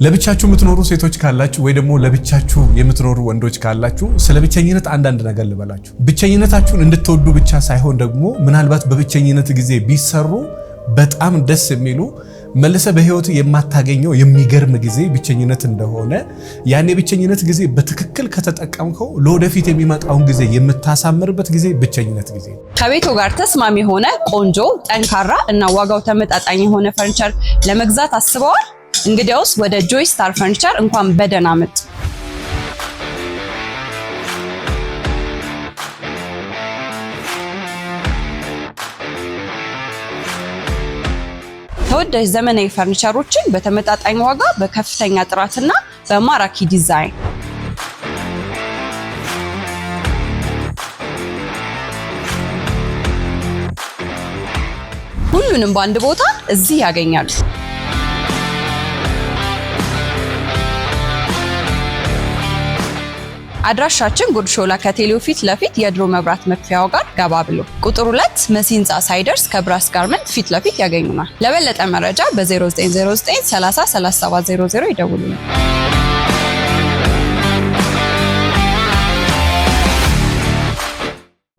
ለብቻችሁ የምትኖሩ ሴቶች ካላችሁ ወይ ደግሞ ለብቻችሁ የምትኖሩ ወንዶች ካላችሁ ስለ ብቸኝነት አንዳንድ ነገር ልበላችሁ። ብቸኝነታችሁን እንድትወዱ ብቻ ሳይሆን ደግሞ ምናልባት በብቸኝነት ጊዜ ቢሰሩ በጣም ደስ የሚሉ መልሰ በህይወት የማታገኘው የሚገርም ጊዜ ብቸኝነት እንደሆነ፣ ያን የብቸኝነት ጊዜ በትክክል ከተጠቀምከው ለወደፊት የሚመጣውን ጊዜ የምታሳምርበት ጊዜ ብቸኝነት ጊዜ። ከቤቱ ጋር ተስማሚ የሆነ ቆንጆ፣ ጠንካራ እና ዋጋው ተመጣጣኝ የሆነ ፈርኒቸር ለመግዛት አስበዋል? እንግዲያውስ ወደ ጆይ ስታር ፈርኒቸር እንኳን በደህና መጡ። ተወዳጅ ዘመናዊ ፈርኒቸሮችን በተመጣጣኝ ዋጋ፣ በከፍተኛ ጥራትና በማራኪ ዲዛይን። ሁሉንም በአንድ ቦታ እዚህ ያገኛሉ። አድራሻችን ጉርድ ሾላ ከቴሌው ፊት ለፊት የድሮ መብራት መክፈያው ጋር ገባ ብሎ ቁጥር 2 መሲ ህንፃ ሳይደርስ ከብራስ ጋርመንት ፊት ለፊት ያገኙናል። ለበለጠ መረጃ በ0909 30 3700 ይደውሉልን።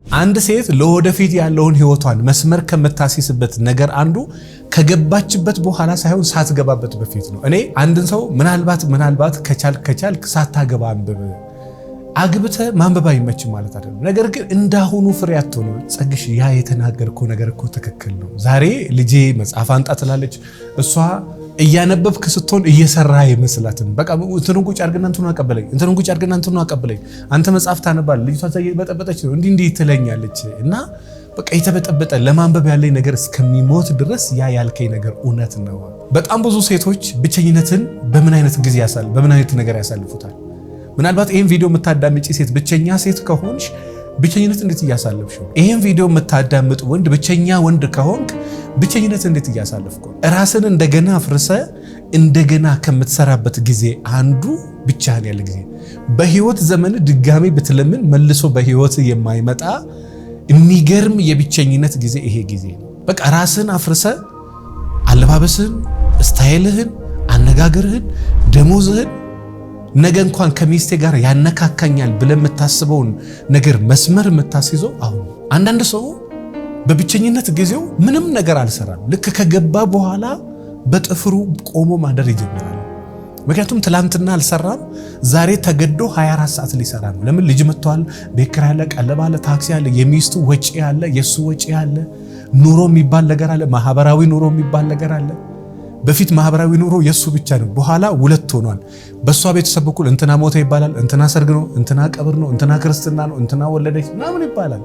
አንድ ሴት ለወደፊት ያለውን ህይወቷን መስመር ከምታሲስበት ነገር አንዱ ከገባችበት በኋላ ሳይሆን ሳትገባበት በፊት ነው። እኔ አንድን ሰው ምናልባት ከቻልክ ከቻልክ ሳታገባ አንብብ፣ አግብተ ማንበብ አይመችም ማለት አይደለም። ነገር ግን እንዳሁኑ ፍሬ አትሆኑ። ጸግሽ፣ ያ የተናገርከው ነገር እኮ ትክክል ነው። ዛሬ ልጄ መጽሐፍ አንጣ ትላለች። እሷ እያነበብክ ስትሆን እየሰራ አይመስላትም። በቃ እንትኑን ቁጭ አድርግና እንትኑን አቀበለኝ፣ እንትኑን ቁጭ አድርግና እንትኑን አቀበለኝ። አንተ መጽሐፍ ታነባለህ፣ ልጅቷ እየበጠበጠች ነው፣ እንዲህ እንዲህ ትለኛለች። እና በቃ የተበጠበጠ ለማንበብ ያለኝ ነገር እስከሚሞት ድረስ ያ ያልከኝ ነገር እውነት ነው። በጣም ብዙ ሴቶች ብቸኝነትን በምን አይነት ጊዜ በምን አይነት ነገር ያሳልፉታል? ምናልባት ይህን ቪዲዮ የምታዳምጪ ሴት ብቸኛ ሴት ከሆንሽ ብቸኝነት እንዴት እያሳለፍሽ ነው? ይህን ቪዲዮ የምታዳምጥ ወንድ ብቸኛ ወንድ ከሆንክ ብቸኝነት እንዴት እያሳለፍክ ነው? ራስን እንደገና አፍርሰ እንደገና ከምትሰራበት ጊዜ አንዱ ብቻህን ያለ ጊዜ፣ በህይወት ዘመን ድጋሚ ብትለምን መልሶ በህይወት የማይመጣ የሚገርም የብቸኝነት ጊዜ ይሄ ጊዜ ነው። በቃ ራስን አፍርሰ አለባበስህን፣ style ህን፣ አነጋገርህን፣ ደሞዝህን፣ ነገ እንኳን ከሚስቴ ጋር ያነካካኛል ብለህ የምታስበውን ነገር መስመር የምታስይዘው አሁን። አንዳንድ ሰው በብቸኝነት ጊዜው ምንም ነገር አልሰራም። ልክ ከገባ በኋላ በጥፍሩ ቆሞ ማደር ይጀምራል። ምክንያቱም ትላንትና አልሰራም፣ ዛሬ ተገዶ 24 ሰዓት ሊሰራ ነው። ለምን? ልጅ መጥተዋል፣ ቤት ኪራይ አለ፣ ቀለብ አለ፣ ታክሲ አለ፣ የሚስቱ ወጪ አለ፣ የሱ ወጪ አለ፣ ኑሮ የሚባል ነገር አለ፣ ማህበራዊ ኑሮ የሚባል ነገር አለ። በፊት ማህበራዊ ኑሮ የሱ ብቻ ነው። በኋላ ሁለት ሆኗል። በእሷ ቤተሰብ በኩል እንትና ሞተ ይባላል፣ እንትና ሰርግ ነው፣ እንትና ቀብር ነው፣ እንትና ክርስትና ነው፣ እንትና ወለደች ምናምን ይባላል።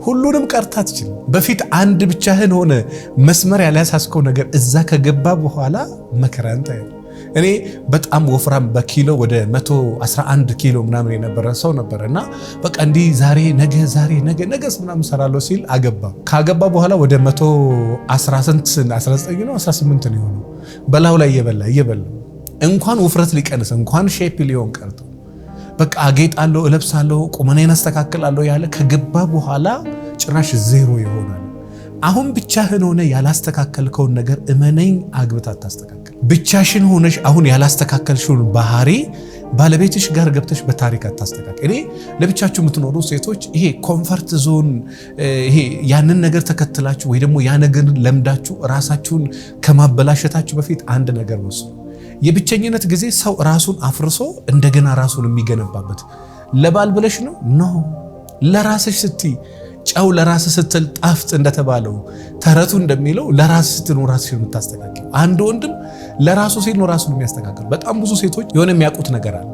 ሁሉንም ቀርታ አትችልም። በፊት አንድ ብቻህን ሆነ መስመር ያላሳስከው ነገር እዛ ከገባ በኋላ መከራን ታያለህ። እኔ በጣም ወፍራም በኪሎ ወደ 111 ኪሎ ምናምን የነበረ ሰው ነበረ እና በቃ እንዲህ ዛሬ ነገ ዛሬ ነገ ነገስ ምናምን ሰራለሁ ሲል አገባ። ካገባ በኋላ ወደ 119 ነው 18 ነው የሆነው። በላዩ ላይ እየበላ እየበላ እንኳን ውፍረት ሊቀንስ እንኳን shape ሊሆን ቀርቶ በቃ አጌጣለሁ፣ እለብሳለሁ፣ ቁመናዬን አስተካክላለሁ ያለ ከገባ በኋላ ጭራሽ ዜሮ ይሆናል። አሁን ብቻህን ሆነ ያላስተካከልከውን ነገር እመነኝ አግብታ አታስተካክል። ብቻሽን ሆነሽ አሁን ያላስተካከልሽውን ባህሪ ባለቤትሽ ጋር ገብተሽ በታሪክ አታስተካክል። እኔ ለብቻችሁ የምትኖሩ ሴቶች ይሄ comfort zone፣ ይሄ ያንን ነገር ተከትላችሁ ወይ ደግሞ ያ ነገር ለምዳችሁ ራሳችሁን ከማበላሸታችሁ በፊት አንድ ነገር ወስኑ። የብቸኝነት ጊዜ ሰው ራሱን አፍርሶ እንደገና ራሱን የሚገነባበት፣ ለባል ብለሽ ነው? No፣ ለራስሽ ስትይ፣ ጨው ለራስ ስትል ጣፍጥ እንደተባለው፣ ተረቱ እንደሚለው ለራስ ስትል ነው ራስሽን የምታስተካክል። አንድ ወንድም ለራሱ ሲል ነው ራሱን የሚያስተካክል። በጣም ብዙ ሴቶች የሆነ የሚያውቁት ነገር አለ።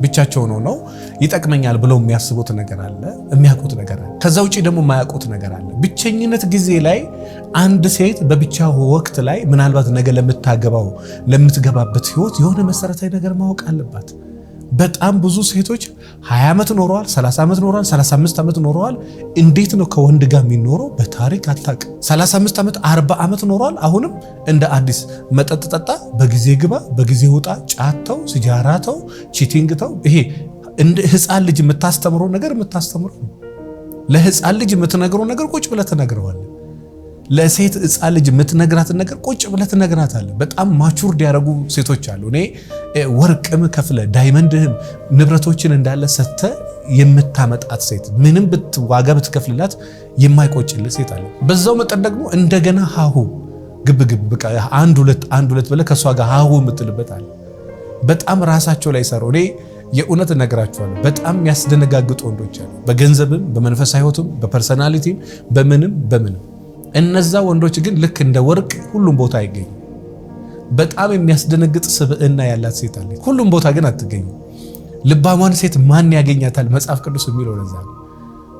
ብቻቸውን ሆነው ይጠቅመኛል ብለው የሚያስቡት ነገር አለ፣ የሚያውቁት ነገር አለ። ከዛ ውጭ ደግሞ የማያውቁት ነገር አለ። ብቸኝነት ጊዜ ላይ አንድ ሴት በብቻ ወቅት ላይ ምናልባት ነገ ለምታገባው ለምትገባበት ህይወት የሆነ መሰረታዊ ነገር ማወቅ አለባት። በጣም ብዙ ሴቶች 20 ዓመት ኖረዋል፣ 30 ዓመት ኖረዋል፣ 35 ዓመት ኖረዋል። እንዴት ነው ከወንድ ጋር የሚኖረው? በታሪክ አታውቅም። 35 ዓመት 40 ዓመት ኖረዋል። አሁንም እንደ አዲስ መጠጥ ጠጣ፣ በጊዜ ግባ፣ በጊዜ ውጣ፣ ጫተው፣ ሲጃራተው፣ cheating ተው። ይሄ እንደ ህፃን ልጅ የምታስተምረው ነገር የምታስተምረው ነው። ለህፃን ልጅ የምትነግረው ነገር ቁጭ ብለህ ትነግረዋለህ። ለሴት ሕፃን ልጅ የምትነግራትን ነገር ቁጭ ብለህ ትነግራታለህ። በጣም matured ያደረጉ ሴቶች አሉ። እኔ ወርቅም ከፍለ diamond ህም ንብረቶችን እንዳለ ሰጥተህ የምታመጣት ሴት፣ ምንም ዋጋ ብትከፍልላት የማይቆጭልህ ሴት አለ። በዛው መጠን ደግሞ እንደገና ሀሁ ግብ ግብ በቃ አንድ ሁለት አንድ ሁለት ብለህ ከእሷ ጋር ሀሁ የምትልበት አለ። በጣም ራሳቸው ላይ ሰሩ። እኔ የእውነት እነግራችኋለሁ፣ በጣም የሚያስደነጋግጡ ወንዶች አሉ። በገንዘብም፣ በመንፈሳዊ ሕይወትም፣ በ personality ም፣ በምንም በምንም። እነዛ ወንዶች ግን ልክ እንደ ወርቅ ሁሉም ቦታ አይገኙም። በጣም የሚያስደነግጥ ስብዕና ያላት ሴት አለች። ሁሉም ቦታ ግን አትገኝም። ልባሟን ሴት ማን ያገኛታል? መጽሐፍ ቅዱስ የሚለው ለዛ ነው።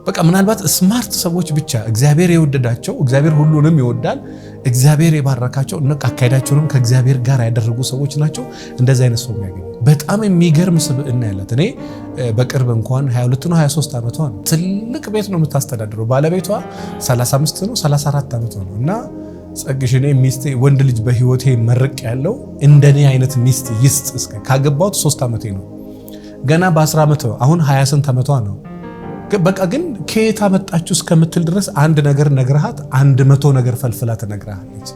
በቃ ምናልባት smart ሰዎች ብቻ፣ እግዚአብሔር የወደዳቸው፣ እግዚአብሔር ሁሉንም ይወዳል። እግዚአብሔር የባረካቸው፣ አካሄዳቸውንም ከእግዚአብሔር ጋር ያደረጉ ሰዎች ናቸው እንደዚህ አይነት ሰው የሚያገኙ። በጣም የሚገርም ስብዕና ያላት፣ እኔ በቅርብ እንኳን 22 ነው 23 ዓመቷ ነው። ትልቅ ቤት ነው የምታስተዳድረው። ባለቤቷ 35 ነው 34 ዓመቷ ነው። እና ጸግሽ እኔ ሚስቴ ወንድ ልጅ በህይወቴ መርቅ ያለው እንደኔ አይነት ሚስት ይስጥ። እስከ ካገባሁት 3 ዓመቴ ነው። ገና በ10 ዓመት፣ አሁን 20 ስንት ዓመቷ ነው። በቃ ግን ከየት አመጣችሁ እስከምትል ድረስ አንድ ነገር ነግረሃት 100 ነገር ፈልፍላ ትነግርሃለች።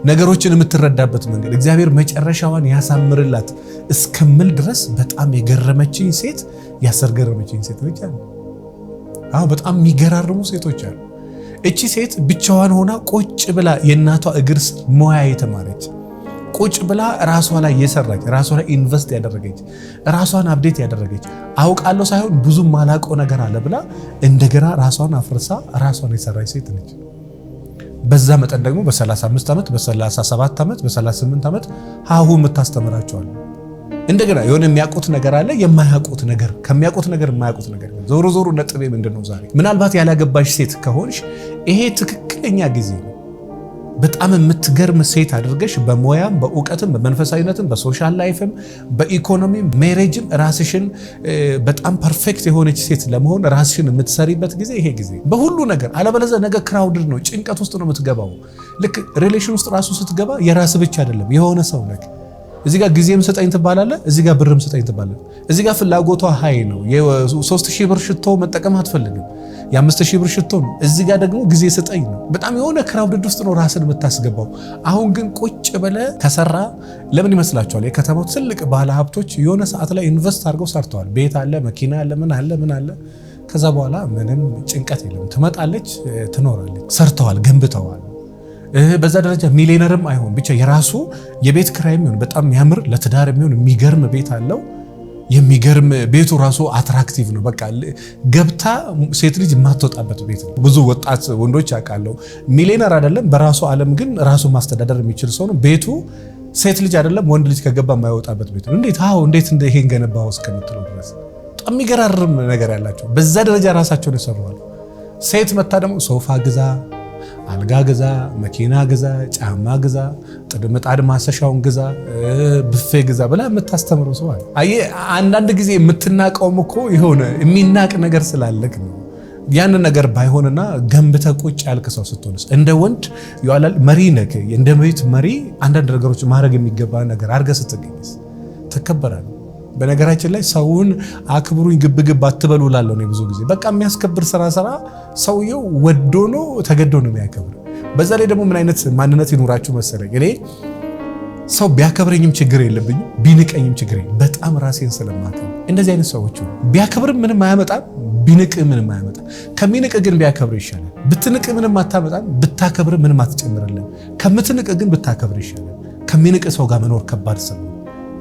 ነገሮችን የምትረዳበት መንገድ እግዚአብሔር መጨረሻዋን ያሳምርላት እስከምል ድረስ በጣም የገረመችኝ ሴት፣ ያስገረመችኝ ሴት ነች አለ። አዎ፣ በጣም የሚገራርሙ ሴቶች አሉ። እቺ ሴት ብቻዋን ሆና ቁጭ ብላ የእናቷ እግር ስር ሙያ የተማረች፣ ቁጭ ብላ ራሷ ላይ የሰራች፣ ራሷ ላይ invest ያደረገች፣ ራሷን update ያደረገች፣ አውቃለሁ ሳይሆን ብዙ ማላውቀው ነገር አለ ብላ እንደገና ራሷን አፍርሳ ራሷን የሰራች ሴት ነች። በዛ መጠን ደግሞ በ35 ዓመት፣ በ37 ዓመት፣ በ38 ዓመት ሀሁ የምታስተምራቸዋል። እንደገና የሆነ የሚያውቁት ነገር አለ፣ የማያውቁት ነገር፣ ከሚያውቁት ነገር የማያውቁት ነገር። ዞሮ ዞሮ ነጥቤ ምንድን ነው? ዛሬ ምናልባት ያላገባሽ ሴት ከሆንሽ ይሄ ትክክለኛ ጊዜ ነው። በጣም የምትገርም ሴት አድርገሽ በሙያም፣ በእውቀትም፣ በመንፈሳዊነትም፣ በ social life ም፣ በኢኮኖሚም፣ marriage ም ራስሽን በጣም perfect የሆነች ሴት ለመሆን ራስሽን የምትሰሪበት ጊዜ ይሄ ጊዜ በሁሉ ነገር። አለበለዚያ ነገ crowded ነው፣ ጭንቀት ውስጥ ነው የምትገባው። ልክ relation ውስጥ ራሱ ስትገባ የራስ ብቻ አይደለም፣ የሆነ ሰው ነክ። እዚህ ጋር ጊዜም ስጠኝ ትባላለህ፣ እዚህ ጋር ብርም ስጠኝ ትባላለህ። እዚህ ጋር ፍላጎቷ high ነው። የ3000 ብር ሽቶ መጠቀም አትፈልግም። የ5000 ብር ሽቶ ነው። እዚህ ጋር ደግሞ ጊዜ ስጠኝ ነው። በጣም የሆነ crowded ውስጥ ነው ራስን የምታስገባው። አሁን ግን ቁጭ ብለህ ከሰራህ ለምን ይመስላችኋል? የከተማው ትልቅ ባለ ሀብቶች የሆነ ሰዓት ላይ invest አድርገው ሰርተዋል። ቤት አለ፣ መኪና አለ፣ ምን አለ፣ ምን አለ። ከዛ በኋላ ምንም ጭንቀት የለም። ትመጣለች፣ ትኖራለች። ሰርተዋል፣ ገንብተዋል። በዛ ደረጃ ሚሊዮነርም አይሆን ብቻ የራሱ የቤት ክራይ የሚሆን፣ በጣም የሚያምር፣ ለትዳር የሚሆን የሚገርም ቤት አለው። የሚገርም ቤቱ ራሱ attractive ነው። በቃ ገብታ ሴት ልጅ የማትወጣበት ቤት ነው። ብዙ ወጣት ወንዶች አውቃለሁ። ሚሊዮነር አይደለም፣ በራሱ ዓለም ግን ራሱ ማስተዳደር የሚችል ሰው ነው። ቤቱ ሴት ልጅ አይደለም ወንድ ልጅ ከገባ የማይወጣበት ቤት ነው። እንዴት አዎ እንዴት እንደ ይሄን ገነባው እስከምትለው ድረስ በጣም የሚገራርም ነገር ያላቸው፣ በዛ ደረጃ ራሳቸውን ይሰሩዋል። ሴት መታ ደግሞ ሶፋ ግዛ፣ አልጋ ግዛ፣ መኪና ግዛ፣ ጫማ ግዛ፣ ምጣድ ማሰሻውን ግዛ፣ ብፌ ግዛ ብላ የምታስተምረው ሰው አለ። አየህ፣ አንዳንድ ጊዜ የምትናቀውም እኮ የሆነ የሚናቅ ነገር ስላለክ ነው። ያንን ነገር ባይሆንና ገንብተህ ቁጭ ያልክ ሰው ስትሆንስ፣ እንደ ወንድ ይዋላል መሪ ነህ። እንደ ቤት መሪ አንዳንድ ነገሮች ማድረግ የሚገባ ነገር አድርገህ ስትገኝስ ትከበራለህ። በነገራችን ላይ ሰውን አክብሩኝ ግብግብ አትበሉ እላለሁ እኔ ብዙ ጊዜ። በቃ የሚያስከብር ስራ ስራ። ሰውየው ወዶ ነው ተገዶ ነው የሚያከብር። በዛ ላይ ደግሞ ምን አይነት ማንነት ይኑራችሁ መሰለኝ፣ እኔ ሰው ቢያከብረኝም ችግር የለብኝም፣ ቢንቀኝም ችግር የለም። በጣም ራሴን ስለማከብር እንደዚህ አይነት ሰዎች ቢያከብርም ምንም አያመጣም፣ ቢንቅ ምንም አያመጣም። ከሚንቅ ግን ቢያከብር ይሻላል። ብትንቅ ምንም አታመጣም፣ ብታከብር ምንም አትጨምርልን። ከምትንቅ ግን ብታከብር ይሻላል። ከሚንቅ ሰው ጋር መኖር ከባድ ስለሆነ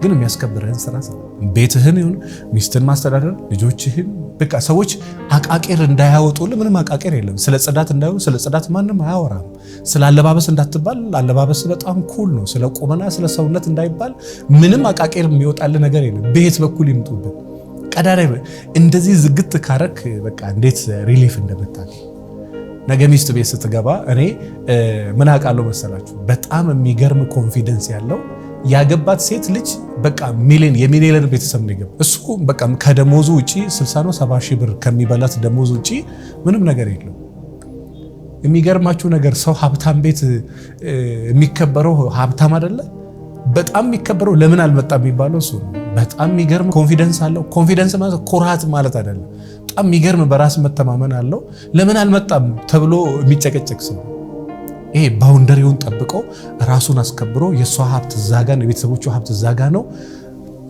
ግን የሚያስከብርህን ስራ ስራ። ቤትህን ይሁን ሚስትን ማስተዳደር፣ ልጆችህን፣ በቃ ሰዎች አቃቄር እንዳያወጡልህ፣ ምንም አቃቄር የለም። ስለ ጽዳት እንዳይሆን ስለ ጽዳት ማንም አያወራም። ስለ አለባበስ እንዳትባል አለባበስ በጣም cool ነው። ስለ ቁመና፣ ስለ ሰውነት እንዳይባል ምንም አቃቄር የሚወጣልህ ነገር የለም። በየት በኩል ይምጡብን ቀዳዳ እንደዚህ ዝግት ካረክ በቃ እንዴት relief እንደምታገኝ። ነገ ሚስት ቤት ስትገባ እኔ ምን አውቃለሁ መሰላችሁ? በጣም የሚገርም confidence ያለው፣ ያገባት ሴት ልጅ በቃ ሚሊዮን የሚሊዮን ቤተሰብ ነው የገባው። እሱ በቃ ከደሞዙ ውጪ 60 ነው 70 ሺህ ብር ከሚበላት ደሞዝ ውጪ ምንም ነገር የለው። የሚገርማችሁ ነገር ሰው ሀብታም ቤት የሚከበረው ሀብታም አይደለ? በጣም የሚከበረው ለምን አልመጣም የሚባለው እሱ ነው። በጣም የሚገርም confidence አለው። Confidence ማለት ኩራት ማለት አይደለም። በጣም የሚገርም በራስ መተማመን አለው። ለምን አልመጣም ተብሎ የሚጨቀጨቅ ሰው። ይሄ boundary ውን ጠብቆ ራሱን አስከብሮ የእሷ ሀብት እዛ ጋ ነው፣ የቤተሰቦቹ ሀብት እዛ ጋ ነው።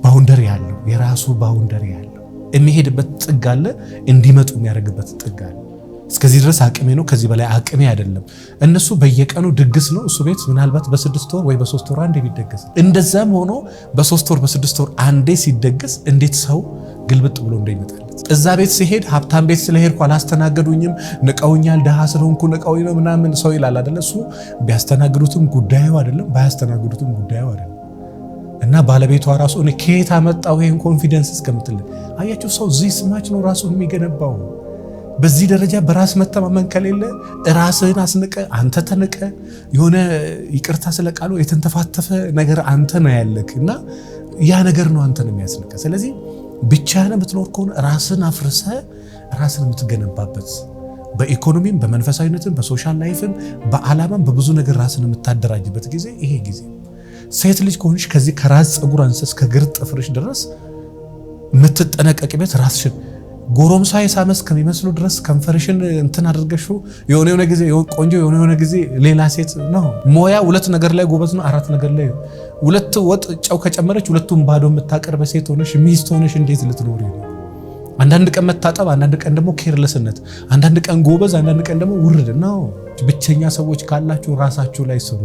Boundary ያለው፣ የራሱ boundary ያለው፣ የሚሄድበት ጥግ አለ፣ እንዲመጡ የሚያደርግበት ጥግ አለ። እስከዚህ ድረስ አቅሜ ነው፣ ከዚህ በላይ አቅሜ አይደለም። እነሱ በየቀኑ ድግስ ነው። እሱ ቤት ምናልባት በ6 ወር ወይ በ3 ወር አንዴ ቢደገስ፣ እንደዛም ሆኖ በ3 ወር በ6 ወር አንዴ ሲደገስ እንዴት ሰው ግልብጥ ብሎ እንደይመጣለት። እዛ ቤት ሲሄድ ሀብታም ቤት ስለሄድኩ አላስተናገዱኝም፣ ንቀውኛል፣ ድሃ ስለሆንኩ ንቀውኝ ነው ምናምን ሰው ይላል አይደለ? እሱ ቢያስተናግዱትም ጉዳዩ አይደለም፣ ባያስተናግዱትም ጉዳዩ አይደለም። እና ባለቤቷ ራሱ እኔ ከየት አመጣው ይሄን confidence እስከምትል፣ አያችሁ፣ ሰው this much ነው ራሱን የሚገነባው። በዚህ ደረጃ በራስ መተማመን ከሌለ ራስህን አስንቀ፣ አንተ ተንቀ፣ የሆነ ይቅርታ ስለቃሉ የተንተፋተፈ ነገር አንተ ነው ያለክ እና ያ ነገር ነው አንተን የሚያስንቀ። ስለዚህ ብቻህን የምትኖር ከሆነ ራስን አፍርሰ ራስን የምትገነባበት፣ በኢኮኖሚም፣ በመንፈሳዊነትም፣ በ social life ም፣ በዓላማም፣ በብዙ ነገር ራስን የምታደራጅበት ጊዜ ይሄ ጊዜ። ሴት ልጅ ከሆንሽ ከዚህ ከራስ ፀጉር አንስቶ እስከ እግር ጥፍርሽ ድረስ የምትጠነቀቂበት፣ ራስሽን ጎረምሳ የሳመ እስከሚመስሉ ድረስ ከንፈርሽን እንትን አድርገሽው የሆነ የሆነ ጊዜ ቆንጆ፣ የሆነ የሆነ ጊዜ ሌላ ሴት ነው። ሞያ ሁለት ነገር ላይ ጎበዝ ነው፣ አራት ነገር ላይ፣ ሁለት ወጥ ጨው ከጨመረች ሁለቱም ባዶ የምታቀርበ ሴት ሆነሽ፣ ሚስት ሆነሽ እንዴት ልትኖሪ ነው? አንዳንድ ቀን መታጠብ፣ አንዳንድ ቀን ደግሞ careless ነት፣ አንዳንድ ቀን ጎበዝ፣ አንዳንድ ቀን ደግሞ ውርድ ነው። ብቸኛ ሰዎች ካላችሁ ራሳችሁ ላይ ስሩ።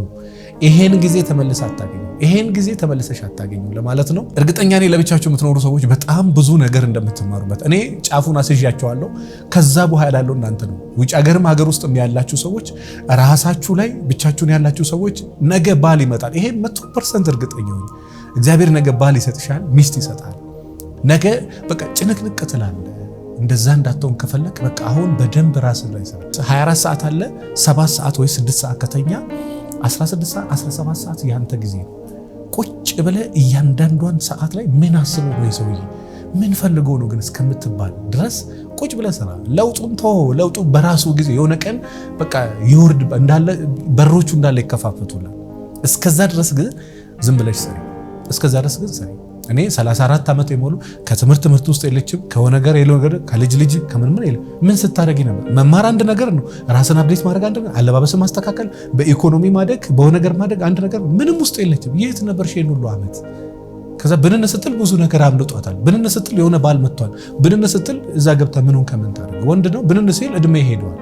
ይሄን ጊዜ ተመልሰ አታገኙ፣ ይሄን ጊዜ ተመልሰሽ አታገኙ ለማለት ነው። እርግጠኛ ነኝ ለብቻችሁ የምትኖሩ ሰዎች በጣም ብዙ ነገር እንደምትማሩበት። እኔ ጫፉን አስይዣቸዋለሁ። ከዛ በኋላ ያለው እናንተ ነው። ውጭ ሀገርም ሀገር ውስጥም ያላችሁ ሰዎች፣ ራሳችሁ ላይ ብቻችሁን ያላችሁ ሰዎች ነገ ባል ይመጣል። ይሄ 100% እርግጠኛ ነኝ። እግዚአብሔር ነገ ባል ይሰጥሻል፣ ሚስት ይሰጣል። ነገ በቃ ጭንቅንቅ ትላለህ። እንደዛ እንዳትሆን ከፈለክ በቃ አሁን በደንብ ራስን ላይ ስራ። 24 ሰዓት አለ፣ 7 ሰዓት ወይ 6 ሰዓት ከተኛ 16 ሰዓት፣ 17 ሰዓት ያንተ ጊዜ ነው። ቁጭ ብለህ እያንዳንዷን ሰዓት ላይ ምን አስቦ ነው ሰውዬ፣ ምን ፈልጎ ነው ግን እስከምትባል ድረስ ቁጭ ብለህ ስራ። ለውጡን ተወው። ለውጡ በራሱ ጊዜ የሆነ ቀን በቃ ይወርድ እንዳለ በሮቹ እንዳለ ይከፋፈቱላል። እስከዛ ድረስ ግን ዝም ብለሽ ስሪ። እስከዛ ድረስ ግን ስሪ። እኔ 34 ዓመት የሞሉ ከትምህርት ትምህርት ውስጥ የለችም፣ ከሆነ ነገር የለ ነገር፣ ከልጅ ልጅ፣ ከምን ምን የለ። ምን ስታደርጊ ነበር? መማር አንድ ነገር ነው። ራስን update ማድረግ አንድ ነገር፣ አለባበስን ማስተካከል፣ በኢኮኖሚ ማደግ፣ በሆነ ነገር ማደግ አንድ ነገር፣ ምንም ውስጥ የለችም። የት ነበርሽ ይሄን ሁሉ ዓመት? ከዛ ብንን ስትል ብዙ ነገር አምልጧታል። ብንን ስትል የሆነ ባል መጥቷል። ብንን ስትል እዛ ገብታ ምኑን ከምን ታደርግ? ወንድ ነው። ብንን ሲል እድሜ ሄደዋል።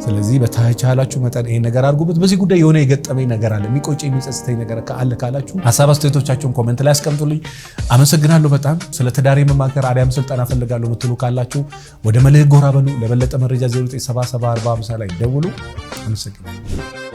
ስለዚህ በተቻላችሁ መጠን ይሄን ነገር አድርጉበት። በዚህ ጉዳይ የሆነ የገጠመኝ ነገር አለ፣ የሚቆጨኝ የሚጸጽተኝ ነገር አለ ካላችሁ ሀሳብ አስተያየቶቻችሁን comment ላይ አስቀምጡልኝ። አመሰግናለሁ በጣም። ስለ ትዳር መማከር አሊያም ስልጠና ፈልጋለሁ የምትሉ ካላችሁ ወደ መልህቅ ጎራ በሉ። ለበለጠ መረጃ 0977 ላይ ደውሉ። አመሰግናለሁ።